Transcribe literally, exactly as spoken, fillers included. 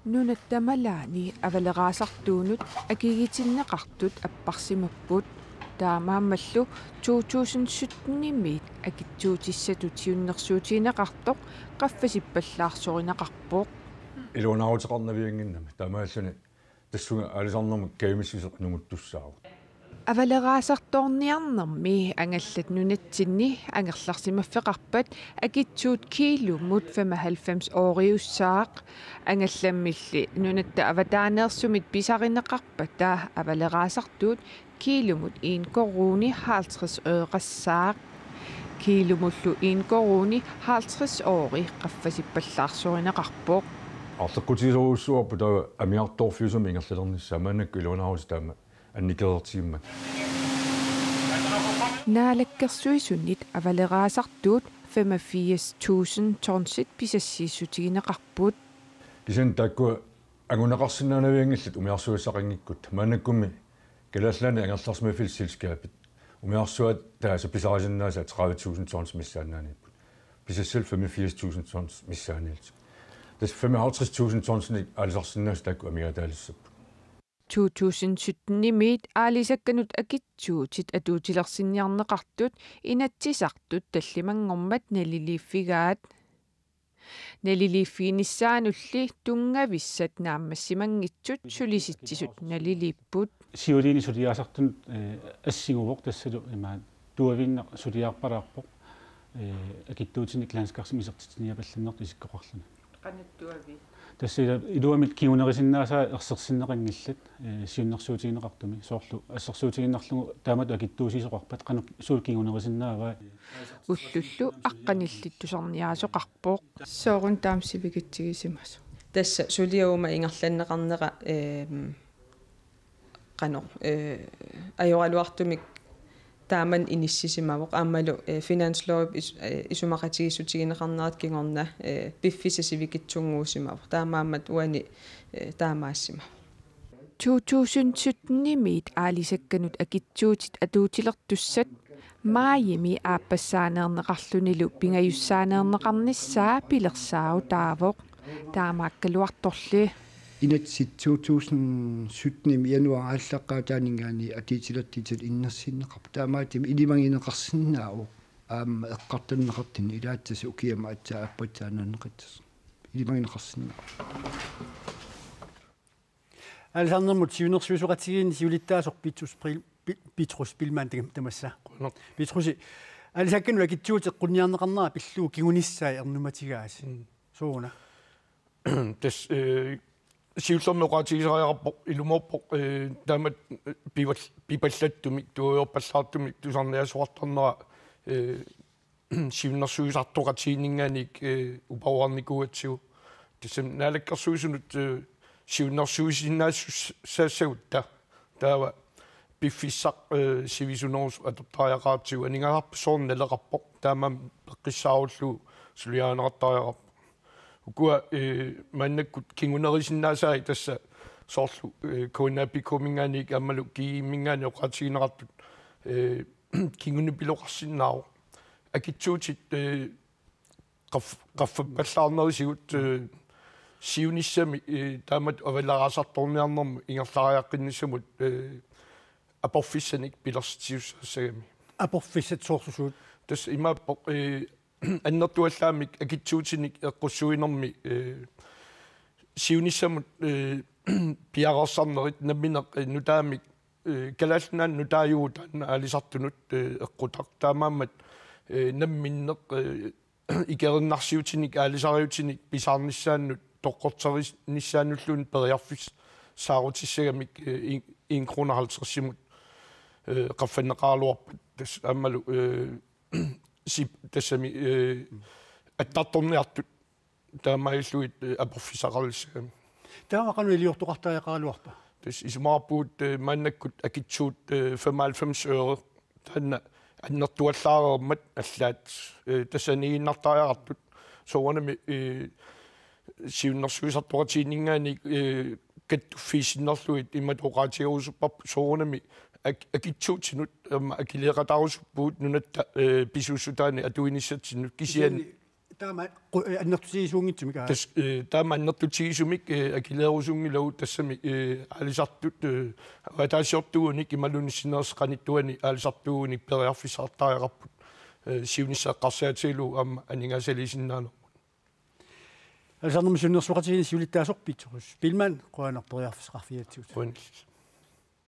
Nunatta malaani avaleraasartuunut akigitinneqartut apparsimapput. Taamaammallu to tusind sytten-imiit akitsuutissatut siunnersuutigineqartoq qaffasipallaarsorinaqarpoq. Iluanaaruteqarnaviannginnami taamaalluni tassunga aalisarnermut kajumissuseq nunguttussaavoq. Avaleraasartoorniarnermi Angallat Nunatsinni angerlarsimaffeqarpat akitsuut kiilumut femoghalvfems øriussaaq. Angallammilli nunatta avataaneersumit pisarineqarpata avaleraasartuut kiilumut en koruuni halvtreds øreqassaaq. Kiilumullu en koruuni halvtreds øre qaffasipallaarsorinaqarpoq. Arleqqutigisorujussuarput taava amigartoorfiusumik ingerlalernissaa maannakkut iluanaarutit taama annikilertigimmat. Naalakkersuisunit avaleraasartuut femogfirs tusind tonsit pisassiissutigineqarput. Kisianni taakku anguneqarsinnaanavianngillat umiarsuassaqanngikkutta. Maannakkummi Kalaallit Nunaanni angerlarsimaffillit selskabit umiarsuattaasa pisarisinnaasat tredive tusind tons missaannaaniipput. Pisassallu femogfirs tusind tons missaanniillutik. Tassa femoghalvtreds tusind tonsinik aalisarsinnaasoq taakku amigaataalissapput. To tusind sytten-imiit aalisakkanut akitsuutit atuutilersinniarneqartut Inatsisartut tallimanngormat naliliiffigaat. Naliliiffiginissaanulli tunngavissat naammassimanngitsut sulisitsisut naliliipput. Siuliini suliaasartunut, eh, assiguvoq tassalu imaat tuaviinnaq suliarpalaarpoq, eh, akitsuutinik landskarsimi isertitsiniapallannertut isikkoqarluni. Qanittuavi. Tassa ila-, iluamik kingunerisinnaasaat ersersinneqanngillat, eh, siunnersuutigineqartumi. Soorlu assersuutigiinnarlugu taamatut akitsuusiisoqarpat qanoq suut kingunerisinnaavai. Ullullu aqqanillit tusarniaasoqarpoq. Soorunami taama sivikitsigisimasoq. Tassa suliaq uuma ingerlanneqarnera, ehm, qanoq, eh, ajoraluartumik taamani inissisimavoq aammalu, eh, finanslovip is-, eh, isumaqatigiissutigineqarnerata kingorna, eh, piffissaq sivikitsunnguusimavoq. Taamaammat uani, eh, taamaassimavoq. To tusind sytten-imiit aalisakkanut akitsuutit atuutilertussat maajimi aappassaaneerneqarlunilu pingajussaaneerneqarnissaa pilersaarutaavoq. Taamaakkaluartorli. Inatsit to tusind sytten-imi januar aallaqqaataaninngaanniit atuutilertussat innersuunneqarput. Taamaattumik ilimagineqarsinnaavoq aamma eqqartorneqartuni ilaattasoq ukiamut aatsaat aappassaaneerneqassasoq. Ilimagineqarsinnaavoq. Aalisarnermut siunnersuisoqatigiinni siulittaasoq Petrus Bril-, Pe-, Petrus Billmann tagim tamassa. Qujanaq. Petrusi, aalisakkanut akitsuutit eqqunniarneqarnera pillugu kingunissai ernumatigaasi. Mm. Sooruna? Tassa, eh, siullermik oqaatigisariaqarpoq, ilumoorpoq, eh, taamatut, eh, pival-, pipallattumik, tuaviorpallaartumik tusarniaasoqartarnera, eh, siunnersuisartoqatigiinninngaanniit, eh, uparuarnikuugatsigu. Tassami naalakkersuisunut, eh, siunnersuisinnaassussaassagutta. Taava piffissaq, eh, sivisunerusoq atortariaqaratsigu aningaasarput soorunami naleqarpoq. Taamaammat peqqissaarullugu suliarineqartariaqarpoq. Ukua, eh, maannakkut kingunerisinnaasai tassa soorlu, eh, K N A P K-minngaanniit aammalu G E-minngaanniit oqaatigineqartut, eh, kingunipiloqarsinnaavoq. Akitsuutit, eh, qaff-, qaffappallaarnerisigut, eh, siunissami, eh, taamatut avaleraasartoorniarnermut ingerlariaqqinnissamut, eh, aporfissanik pilersitsisussaassagami. Aporfissat soorlu suut? Tassa imaappoq, eh, annertuallaammik akitsuutinik eqqussuinermi, eh, siunissamut, eh, piareersarnerit nammineq, eh, nutaamik, eh, Kalaallit Nunaanni nutaajuvoq taanna aalisartunut, eh, eqqutaq. Taamaammat, eh, namminneq, eh, ikerinnarsiutinik aalisariutinik pisaarnissaannut toqqorterinissaannulluunniit periarfissaarutissagami, eh, en, en krone halvtredsimut, eh, qaffanneqaraluarpat tassa aammalu, eh, sip-, tassami, eh, attartorniartut taamaalillugit, eh, aporfissaqarlissagami. Taava qanoq iliortoqartariaqaraluarpa? Tassa isumaqarpugut, eh, maannakkut akitsuut, eh, femoghalvfems øre. Taanna annertuallaareermat allaat, eh, tassa aniinnartariaqartut. Soorunami, eh, siunnersuisartoqatigiinninngaanniit, eh, kattuffiisinnerlugit imatut oqaatigerusupparput soorunami ak-, akitsuutinut aamma akiliiqataarusuppugut nunatta, eh, pisuussutaani atuinissatsinnut kisianni. Kisianni Taama qu- annertutigisuunngitsumik, aa. Tassa taama annertutigisumik akileerusunngilagut, tassami aalisartut ataasiortuunik imaluunniit sinerissap qanittuani aalisartuunik periarfissaqartariaqarput siunissaq eqqarsaatigalugu aamma aningaasaliisinnaanermut. Aalisarnermut siunnersueqatigiinni siulittaasoq Piitsoqus Biilmann, qujanaq periarfissaqarfigigatsigut. Qujanaq.